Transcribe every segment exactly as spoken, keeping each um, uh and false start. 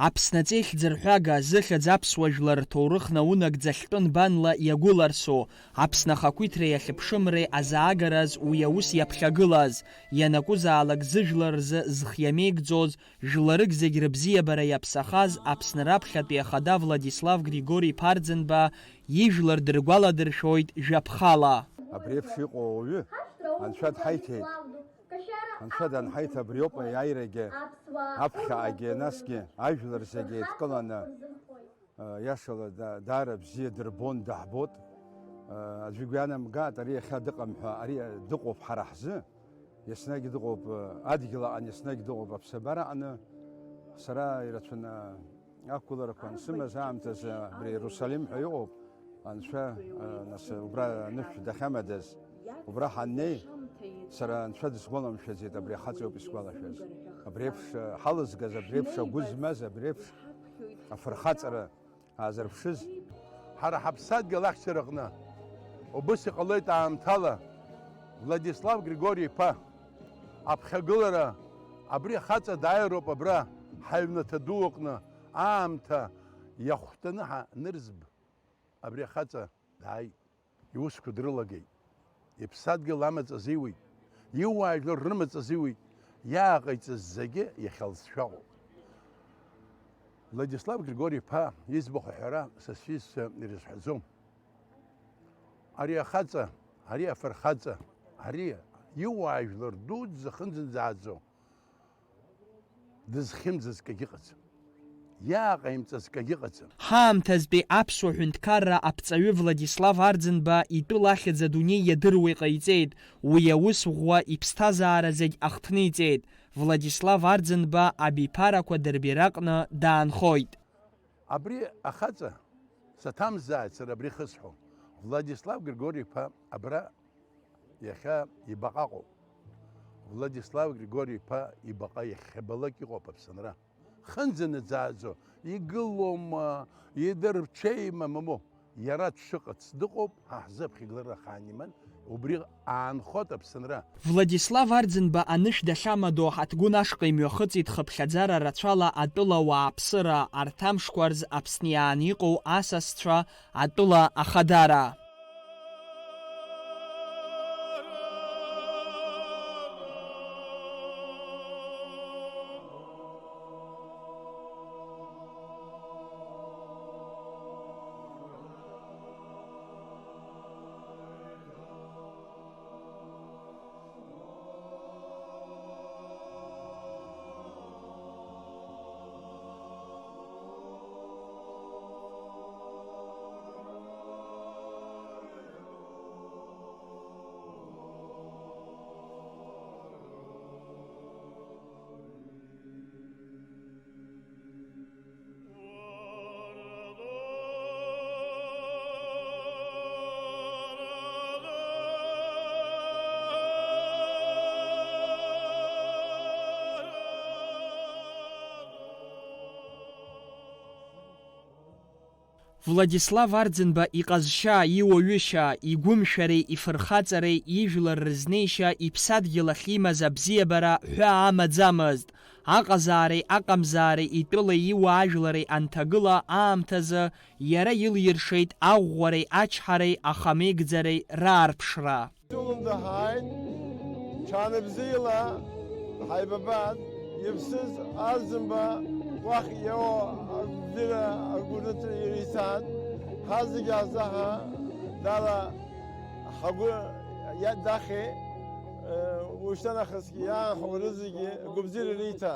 Аԥсны аҵеи хьӡырҳәага, зыхьӡ аԥсуа жәлар рҭоурых наунагӡа хьтәы нбанла иагәыларсу, Аԥсны ахақәиҭреи ахьыԥшымреи азаагараз уи аус иаԥхьагылаз, ианакәызаалак зыжәлар рзы зхы иамеигӡоз, жәларык зегь рыбзиабара иаԥсахаз Аԥсны раԥхьатәи ахада Владислав Григори-иԥа Арӡынба ижәлар дыргәаладыршәоит жәаԥхала. Абри еиԥш иҟоу ауаҩы Анцәа дҳаиҭеит. Анцәа данҳаиҭа абриоуп аиааирагьы, аԥхьаҟагьы, насгьы ажәлар зегьы еидкыланы, э, иашала да-, даара бзиа дырбон, даҳбот. Э, аӡәы игәы ианамгааит, ари иахьа дыҟам ҳәа, ари дыҟоуп ҳара ҳзы. Еснагь дыҟоуп, э, адгьыл аҟны, еснагь дыҟоуп аԥсабара аҟны. Сара ирацәаны ақәгыларақәа ансымаз аамҭазы абри Иерусалим ҳәа иҟоуп, Анцәа, э, нас убра анышә дахьамадаз, убра ҳаннеи, сара Анцәа дысгәаламшәаӡеит, абри ахаҵа иоуп исгәалашәаз. Абри еиԥш, э, ҳалызгаз, абри еиԥш агәы змаз, абри еиԥш афырхаҵара аазырԥшыз. Ҳара ҳаԥсадгьыл ахьчараҟны убыс иҟалоит аамҭала, Владислав Григори-иԥа, аԥхьагылара, абри ахаҵа дааироуп абра ҳаҩнаҭа ду аҟны, аамҭа иахәҭаны ҳанырзб, абри ахаҵа дааит, иусқәа дрылагеит, иԥсадгьыл амаҵ азиуит, иуаажәлар рымаҵ азиуит, иааҟаиҵаз зегьы иахьалҵшәа ыҟоуп. Владислав Григори-иԥа иӡбахә аҳәара са сҩызцәа ирызҳәаӡом. Ари ахаҵа, ари афырхаҵа, ари иуаажәлар дуӡӡа хынӡынӡааӡо дызхьымӡаз кагь ыҟаӡам. Иааҟаимҵаз кагь ыҟаӡам. Ҳаамҭазтәи аԥсуа ҳәынҭқарра аԥҵаҩы Владислав Арӡынба итәыла ахьӡ адунеи иадыруа иҟаиҵеит, уи аус ӷәӷәа иԥсҭазаара зегь ахҭниҵеит. Владислав Арӡынба абиԥарақәа дырбираҟны даанхоит. Абри ахаҵа саҭамзааит сара абри хысҳәо. Владислав Григори-иԥа абра иахьа ибаҟа ыҟоуп. Владислав Григори-иԥа ибаҟа иахьабалак иҟоуп Аԥсынра. Хынӡанаӡааӡо, игылоума, идырҽеима, мамоу, иара дшыҟац дыҟоуп, ҳа ҳзы аԥхьагылара ахаан иман, убри аанхоит Аԥсынра. Владислав Арӡынба анышә дахьамадоу ҳаҭгәын ашҟа имҩахыҵит хыԥхьаӡара рацәала атәыла ауааԥсыра, арҭ амшқәа рзы Аԥсны иааны иҟоу асасцәа, атәыла ахадара. Владислав Арӡынба иҟазшьа, иуаҩышьа, игәымшәареи ифырхаҵареи, ижәлар рызнеишьа, иԥсадгьыл ахь имаз абзиабара ҳәаа амаӡамызт. Аҟазаареи аҟамзаареи, итәылеи иуаажәлареи анҭагыла аамҭазы иара илиршеит аӷәӷәареи ачҳареи ахамеигӡареи раарԥшра. Сулумда ҳааит, ҽаанбзиала ҳаибабааит, иԥсыз Арӡынба уахь иоуа агәӡыра агәырныҵәа ириҭааит, ҳазегьы азаҳа дала ҳагәы иа-, дахьеит, ушьҭа нахысгьы иаанхо рызегьы агәыбзиара риҭа.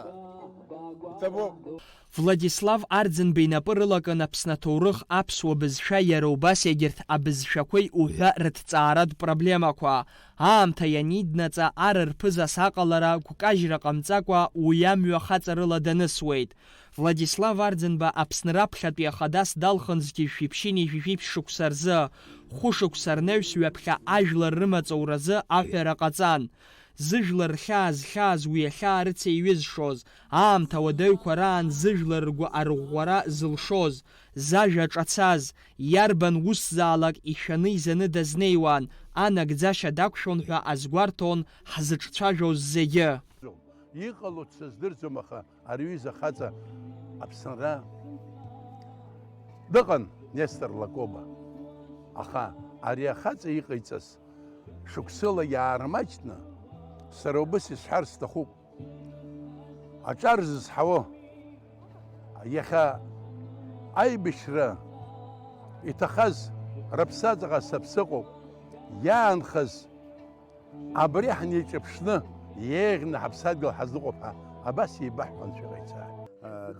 Иҭабуп. Владислав Арӡынба инапы рылакын Аԥсны аҭоурых, аԥсуа бызшәа, иара убас егьырҭ абызшәақәеи уҳәа рыҭҵааратә проблемақәа. Аамҭа ианиднаҵа, ар рԥызас аҟалара гәкажьра ҟамҵакәа уи амҩа хаҵарыла данысуеит. Владислав Арӡынба Аԥсны раԥхьатәи ахадас далхынзгьы шәиԥшьыни жәшәи шықәса рзы, хәышықәса рнаҩс ҩаԥхьа ажәлар рымаҵуразы аҳәара ҟаҵан. Зыжәлар рхьаа зхьааз уи ахьаа рыцеиҩызшоз, аамҭа уадаҩқәа раан зыжәлар ргәы арӷәӷәара зылшоз, зажәа ҿацаз, иарбан усзаалак ишәаны изаны дазнеиуан, анагӡашьа дақәшәон ҳәа азгәарҭон ҳзыҿцәажәоз зегьы. Иҟало дсыздырӡом, аха ари аҩыза ахаҵа Аԥсынра дыҟан, Нестор Лакоба. Аха ари ахаҵа иҟаиҵаз шықәсыла иаармаҷны, сара убыс исҳәар сҭахуп. Аҿар зызҳауа, иахьа аибашьра иҭахаз рыԥсаҵаҟа сыԥсыҟоуп, иаанхаз абри ҳнеиҿаԥшны еиӷьны ҳаԥсадгьыл ҳазныҟәап ҳәа абас еибаҳҳәон шәҟәицаа.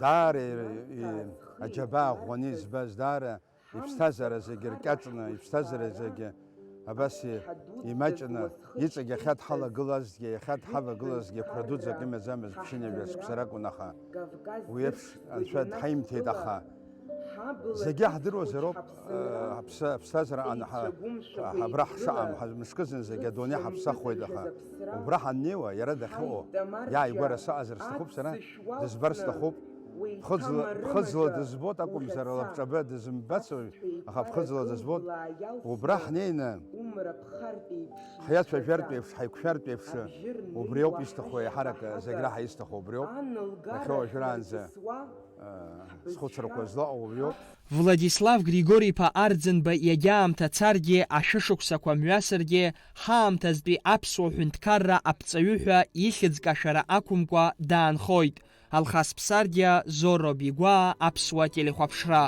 Даара и-, и-, аџьабаа ӷәӷәаны избаз, даара иԥсҭазаара зегьы ркьаҿны, иԥсҭазаара зегьы абас и-, имаҷны, иҵегь иахьа дҳалагылазгьы, иахьа дҳавагылазгьы қәра дуӡӡак имаӡамыз ԥшьынҩажәа шықәса ракәын, аха уи еиԥш анцәа дҳаимҭеит, аха зегьы ҳдыруазароуп, э, ҳаԥсы-, ҳаԥсҭазаара ан-, ҳа-, ҳа-, абра ҳшаҟам, ҳа-, мышкызны зегьы адунеи ҳаԥсахуеит, аха убра ҳаннеиуа, иара дахьыҟоу, иааигәара сыҟазар сҭахуп сара, дызбар сҭахуп. Ԥхыӡла, ԥхыӡла дызбоит акәымзар, лабҿаба дызмбаци, аха ԥхыӡла дызбоит. Убра ҳнеины, ҳиацәажәартә еиԥш, ҳаиқәшәартә еиԥш, убри ауп исҭаху, еиҳарак зегь раҳа исҭаху убри ауп. Иахьа уажәраанӡа, э, схәыцрақәа злаҟоу убри ауп. Владислав Григори-иԥа Арӡынба иагьаамҭа царгьы, ашәышықәсақәа мҩасыргьы, ҳаамҭазтәи аԥсуа ҳәынҭқарра аԥҵаҩы ҳәа ихьӡ кашәара ақәымкәа даанхоит. Алхас Ԥсардиа, Зорро Бигәаа, Аԥсуа телехәаԥшра.